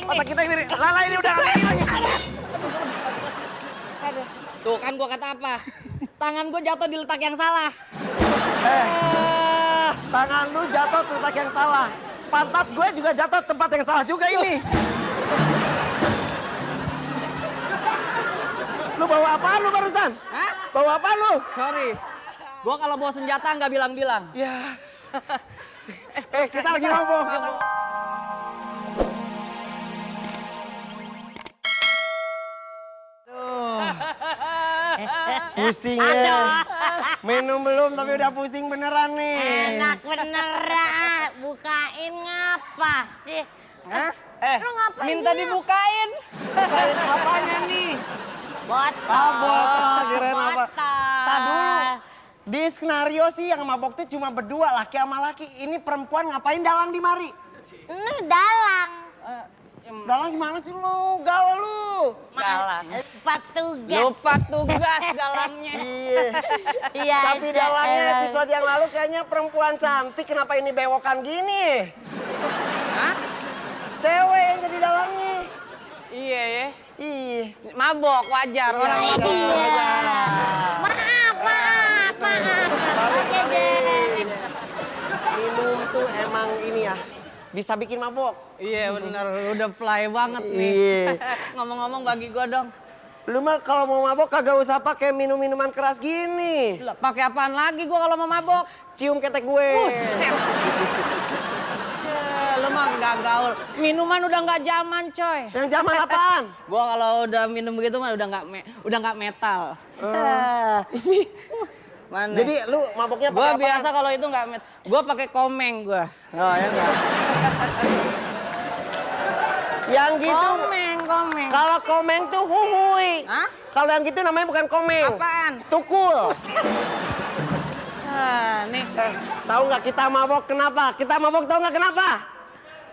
ini. Otak kita ini. Lala ini udah nggak lagi. Aduh. Tuh kan gua kata apa? Tangan gua jatuh di letak yang salah. Tangan lu jatuh di tempat yang salah. Pantat gue juga jatuh tempat yang salah juga ini. Lu bawa apaan lu barusan? Hah? Bawa apaan lu? Sorry. Gua kalau bawa senjata nggak bilang-bilang. Ya. Kita lagi ngomong. Pusing ya. Minum belum tapi udah pusing beneran nih. Enak bener ah. Bukain ngapa sih? Hah? Lu ngapain? Minta dibukain. Bukain apanya nih? Botol. Ah, botol. Kirain apa? Botol. Tak dulu. Di skenario sih yang mabok tuh cuma berdua, laki sama laki. Ini perempuan ngapain dalang di mari? Ini dalang. Dalang gimana sih lu? Gaul lu. Dalang. Lupa tugas. Lupa tugas dalangnya. Iya. Iya. Tapi dalangnya episode yang lalu kayaknya perempuan cantik. Kenapa ini bewokan gini? Hah? Cewek yang jadi dalangnya. Iya ya. Ih. Mabok wajar orang mabok. Iya. Maaf. Oke deh. Minum tuh emang ini ya. Bisa bikin mabok. Iya bener, udah fly banget nih. Iya. Ngomong-ngomong bagi gua dong. Lu mah kalau mau mabok kagak usah pakai minum-minuman keras gini. Lah, pakai apaan lagi gua kalau mau mabok? Cium ketek gue. Buset. Lu mah nggak gaul. Minuman udah nggak zaman, coy. Yang zaman apaan? Gua kalau udah minum begitu mah udah nggak metal. Ini. Mana? Jadi lu maboknya Gua pakai biasa kalau itu nggak metal. Gua pakai komeng gua. Oh ya enggak. Yang gitu. Komeng. Kalau komeng tuh huhui. Hah? Kalau yang gitu namanya bukan komeng. Apaan? Tukul. Nih. Tahu nggak kita mabok kenapa? Kita mabok tahu nggak kenapa?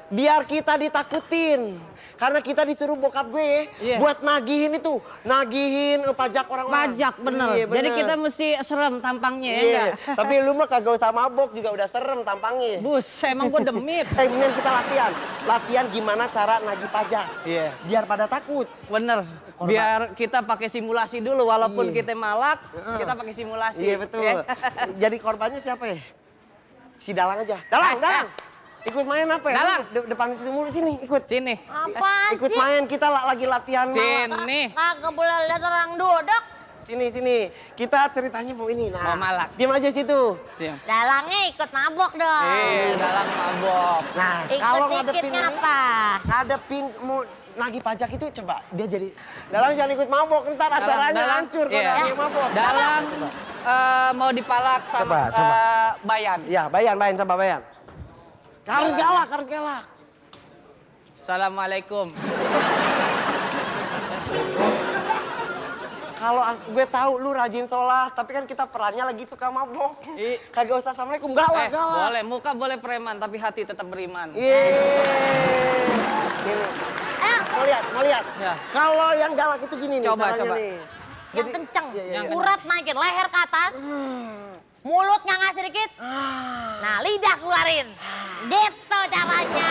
Biar kita ditakutin. Karena kita disuruh bokap gue Iya. buat nagihin itu, nagihin pajak orang-orang. Pajak bener. Iya, Jadi kita mesti serem tampangnya ya Iya. enggak? Tapi lu mah kagak usah mabok juga udah serem tampangnya. Bus, emang gua demit. Mendingan kita latihan. Latihan gimana cara nagih pajak. Iya. Biar pada takut. Bener. Biar kita pakai simulasi dulu walaupun Iya. kita malak, kita pakai simulasi. Iya betul. Ya. Jadi korbannya siapa ya? Si Dalang aja. Dalang. Ikut main apa ya? Dalang. Depan situ mulu sini, ikut. Sini. Apaan Ikut sih? main, kita lagi latihan malak. Sini. Kagak boleh lihat orang duduk. Sini. Kita ceritanya mau ini. Mau malak. Diam aja situ. Siap. Dalangnya ikut mabok dong. Dalang mabok. Nah, Ikut kalau ngadepin dikitnya ini, apa? ngadepin mau nagih pajak itu coba dia jadi Dalang jangan ikut mabok, ntar acaranya hancur kalau Iya. dia mabok. Dalang mau dipalak sama Coba. Bayan. Ya, Bayan, coba Bayan. Harus galak. Assalamualaikum. Kalau gue tahu lu rajin sholat, tapi kan kita perannya lagi suka mabok. Kagak usah assalamualaikum, galak. Boleh, muka boleh preman tapi hati tetap beriman. Yeay. Ini. Mau lihat. Ya. Kalau yang galak itu gini nih Coba. caranya nih. Yang kenceng. Iya. Urat naikin, leher ke atas. Mulut nganga sedikit. Nah, lidah keluarin. Gitu caranya.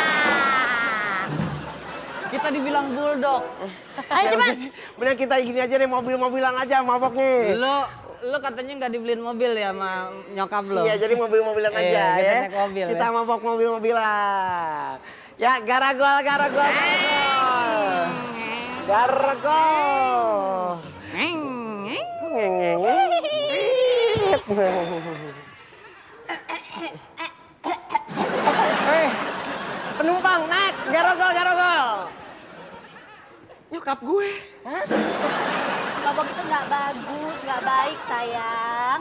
Kita dibilang bulldog. Ayo cepat. Bener kita gini aja deh, mobil-mobilan aja maboknya. Lu katanya nggak dibeliin mobil ya sama nyokap lo? Iya, jadi mobil-mobilan aja Iya, kita ya. naik mobil, Kita ya. mabok mobil-mobilan. Ya, garagol. Garagol. Penumpang naik, garogol. Nyokap gue. Mabok itu nggak bagus, nggak baik sayang.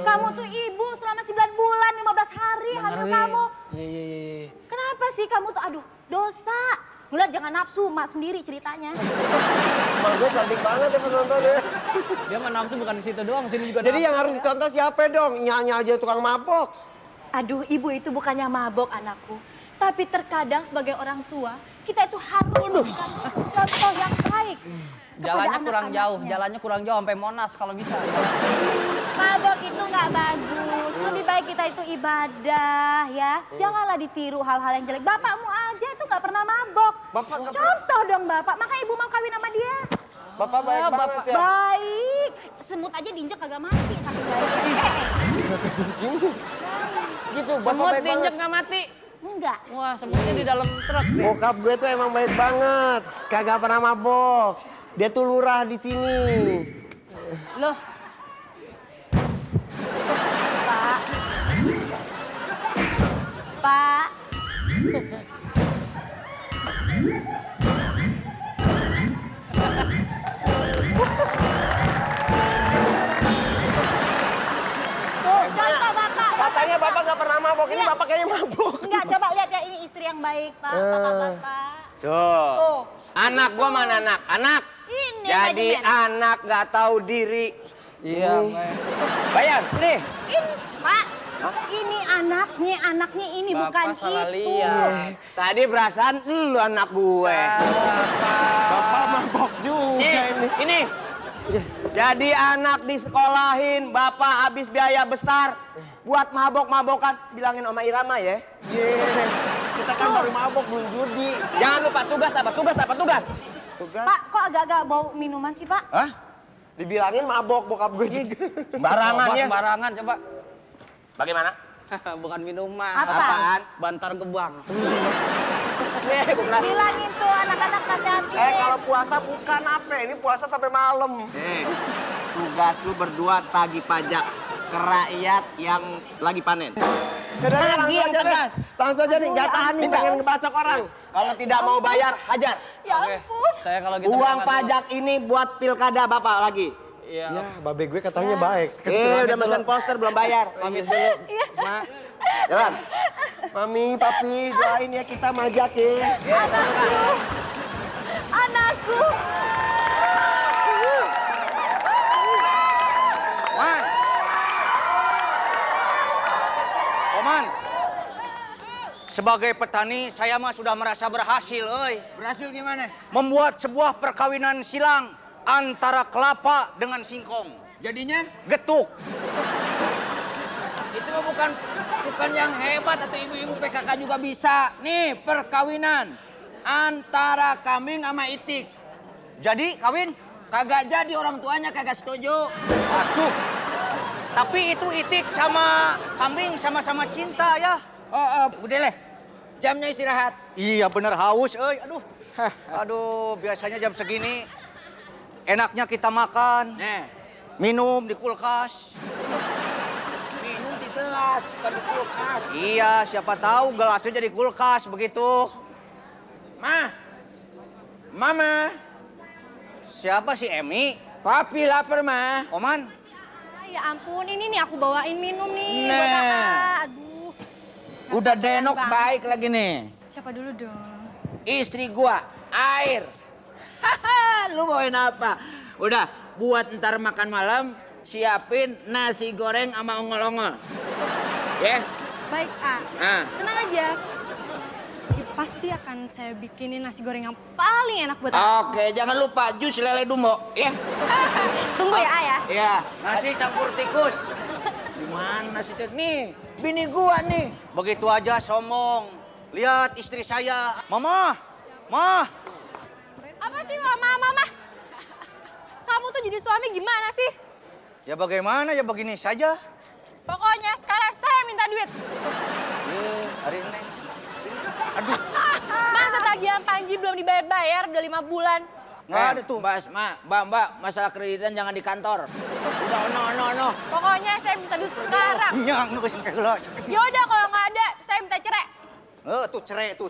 Kamu tuh ibu selama 9 bulan, 15 hari hamil kamu. Iya. Kenapa sih kamu tuh, aduh dosa. Ngeliat jangan nafsu, mak sendiri ceritanya. Mal gue cantik banget ya penontonnya. Dia mah nafsu bukan di situ doang, sini juga Jadi nafsu. yang harus dicontoh siapa dong? Nyanyi aja tukang mabok. Aduh, ibu itu bukannya mabok anakku. Tapi terkadang sebagai orang tua, kita itu harus memberikan contoh yang baik. kepada Jalannya kurang jauh, anak-anaknya. jalannya kurang jauh sampai Monas kalau bisa. Mabok itu nggak bagus. Lebih baik kita itu ibadah ya. Janganlah ditiru hal-hal yang jelek. Bapakmu aja itu nggak pernah mabok. Contoh dong bapak. Makanya ibu mau kawin sama dia. Bapak baik banget ya. Baik. Semut aja diinjek kagak mati saking baiknya. Gitu, bapak Semut baik diinjek banget. nggak mati. Enggak. Wah, semutnya di dalam truk deh. Bokap gue tuh emang baik banget. Kagak pernah mabok. Dia tuh lurah di sini. Loh. Pak. Pak. Tuh, contoh bapak. Katanya bapak gak pernah mabok. Ini Iya. bapak kayaknya mabok. Enggak, coba lihat ya ini istri yang baik, Pak. Kakak bapak. Tuh. Tuh. Anak gua mana anak? Anak. Ini Jadi manajemen. anak gak tahu diri. Iya, Bayar, sini. Ini, Pak. Ini anaknya ini Bapak bukan salah itu. lihat. Tadi perasaan lu anak gue. Bapak mabok juga ini. Sini. Jadi anak disekolahin, bapak habis biaya besar buat mabok-mabokan. Bilangin Oma Irama ya. Kita kan baru mabok, belum judi. Jangan lupa tugas apa? Tugas? Pak, kok agak-agak bau minuman sih, Pak? Hah? Dibilangin mabok bokap gue juga. Sembarangan Coba ya. sembarangan coba. Bagaimana? Bukan minuman. Apa? Bantar gebang. Bukan. Bilangin tuh anak-anak nasihatin. Kalau puasa bukan apa? Ini puasa sampai malam. Tugas lu berdua tagih pajak ke rakyat yang lagi panen. Tagih yang tegas. Langsung aja nih, nggak tahan nih pengen ngebacok orang. Kalau tidak mau bayar, hajar. Ya Oke, ampun. saya kalau gitu Uang berangkat dulu. pajak ini buat pilkada bapak lagi. Iya, Babe gue katanya baik. Udah pesan poster belum bayar. pamit dulu. Mak. Jalan. Mami, papi, doain ya kita majak ya. Anakku. Man. Oman. Sebagai petani, saya mah sudah merasa berhasil, euy. Berhasil gimana? Membuat sebuah perkawinan silang antara kelapa dengan singkong. Jadinya Getuk. itu mah bukan yang hebat atau ibu-ibu PKK juga bisa. Nih, perkawinan antara kambing sama itik. Jadi kawin? Kagak jadi, orang tuanya kagak setuju. Aduh. Tapi itu itik sama kambing sama-sama cinta ya. Udah leh. Jamnya istirahat. Iya bener haus, euy. Aduh. Aduh, biasanya jam segini enaknya kita makan, Nah, minum di kulkas. minum di gelas, bukan di kulkas. Iya, siapa tahu gelasnya jadi kulkas begitu. Mama, Siapa sih Emi? papi lapar, Ma. Oman? Ya ampun, ini nih aku bawain minum nih buat Nah. kakak. Aduh. Udah Rasanya denok banget. baik lagi nih. Siapa dulu dong? Istri gua, air. Lu bawain apa? Udah, buat ntar makan malam, siapin nasi goreng sama ongol-ongol. Ya? Baik, A. Ah. Tenang aja. Pasti akan saya bikinin nasi goreng yang paling enak buat kakak. Oke, jangan lupa jus lele dumbo, ya? Tunggu ya, A ya. Iya. Nasi campur tikus. Di mana sih? Nih, bini gua nih. Begitu aja sombong. Lihat istri saya. Mama, Ma. Apa sih, Mama? Kamu tuh jadi suami gimana sih? Ya bagaimana ya begini saja. Pokoknya sekarang saya minta duit. Hari ini. Masa tagihan Panji belum dibayar-bayar udah 5 bulan? Nggak ada tuh. Mbak, masalah kreditan jangan di kantor. Udah, no. Pokoknya saya minta duit sekarang. Nyang, nu geus engke heula. Yaudah kalau nggak ada, saya minta cerai. Tuh cerai. Tuh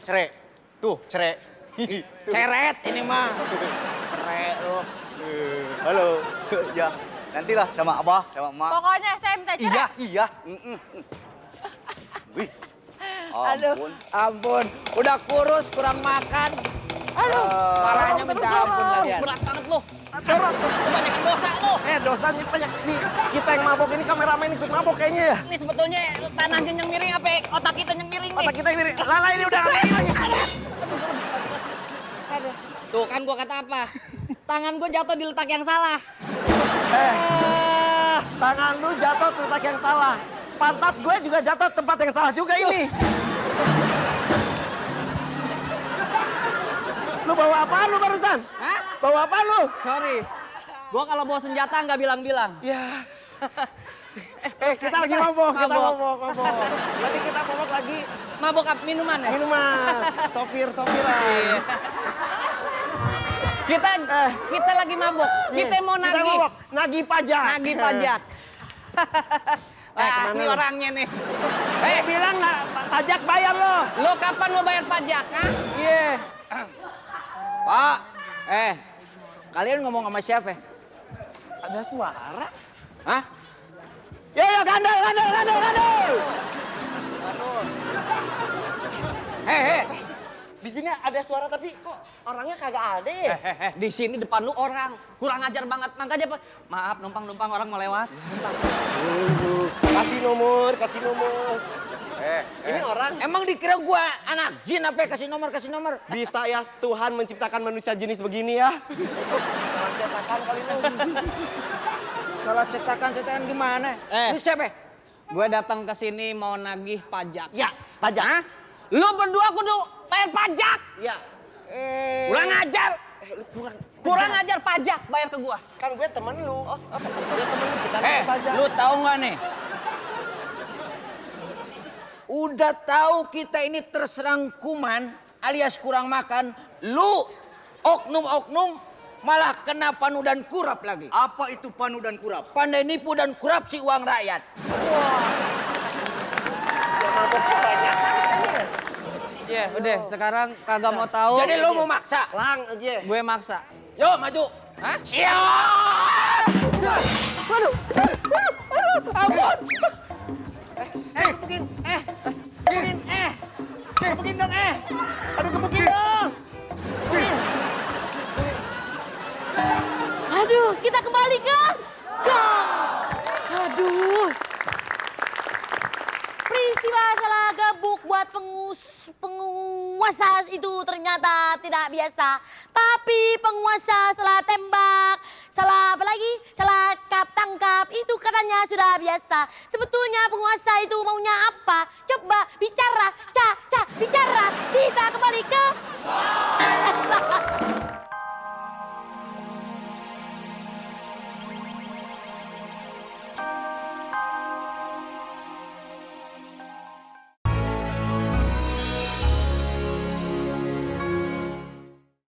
cerai. Ceret ini mah. Cerai lu. Halo. Ya, nantilah sama Abah, sama Emak. Pokoknya saya minta cerai. Iya. Wih. Aduh, ampun. Udah kurus, kurang makan. Aduh, parahnya minta ampun lagi. Berat banget lu. Kebanyakan dosa lu. Dosanya banyak. Nih, kita yang mabok ini kameramen ikut mabok kayaknya ya. Ini sebetulnya tanahnya yang miring apa otak kita yang miring nih? Otak kita ini. Lala ini udah. Aduh. Tuh kan gua kata apa? tangan gue jatuh di letak yang salah. Tangan lu jatuh ke tempat yang salah. Pantat gue juga jatuh tempat yang salah juga ini. Lu bawa apaan lu barusan? Hah? Bawa apaan lu? Sorry. Gue kalau bawa senjata nggak bilang-bilang. Ya. Kita lagi mabok, kita mabok. Tadi kita mabok lagi Mabok apa? Minuman ya? minuman. Sopiran. Kita lagi mabok. Kita mau Kita nagih. mabok, nagih pajak. Nagih pajak. kemana Ini lu? orangnya nih. Bilang nggak pajak bayar lo. Lo kapan lo bayar pajak? Hah? Iya. Pak, kalian ngomong sama siapa? Ada suara. Hah? Ya, gandol. Di sini ada suara tapi kok orangnya kagak ada ya? Di sini depan lu orang. Kurang ajar banget. Makanya maaf numpang orang mau lewat. Kasih nomor. Ini orang. Emang dikira gua anak jin apa ya? Kasih nomor. Bisa ya Tuhan menciptakan manusia jenis begini ya? Salah cetakan kali lu. Salah cetakan gimana? Lu siapa? Gue datang ke sini mau nagih pajak. Ya, pajak. Hah? Lu berdua kudu bayar pajak. Ya. Kurang ajar. Lu Kurang ajar pajak bayar ke gua. Kan gue temen lu. Gue temen lu, kita nagih pajak. Lu tahu nggak nih? Udah tahu kita ini terserang kuman alias kurang makan, lu oknum malah kena panu dan kurap lagi. Apa itu panu dan kurap? Pandai nipu dan korupsi uang rakyat. Iya, udah sekarang kagak mau tahu. Jadi lu mau maksa? Lang aja. Gue maksa. Yuk maju. Hah? Siap! Waduh. Ampun! Kebukin dong. Aduh, kebukin dong. Aduh, kita kembali ke gang. Aduh. Peristiwa salah gabuk buat penguasa itu ternyata tidak biasa. Tapi penguasa salah tembak, salah apa lagi? Salah tangkap, itu katanya sudah biasa. Sebetulnya penguasa itu maunya apa? Coba bicara, bicara. Kita kembali ke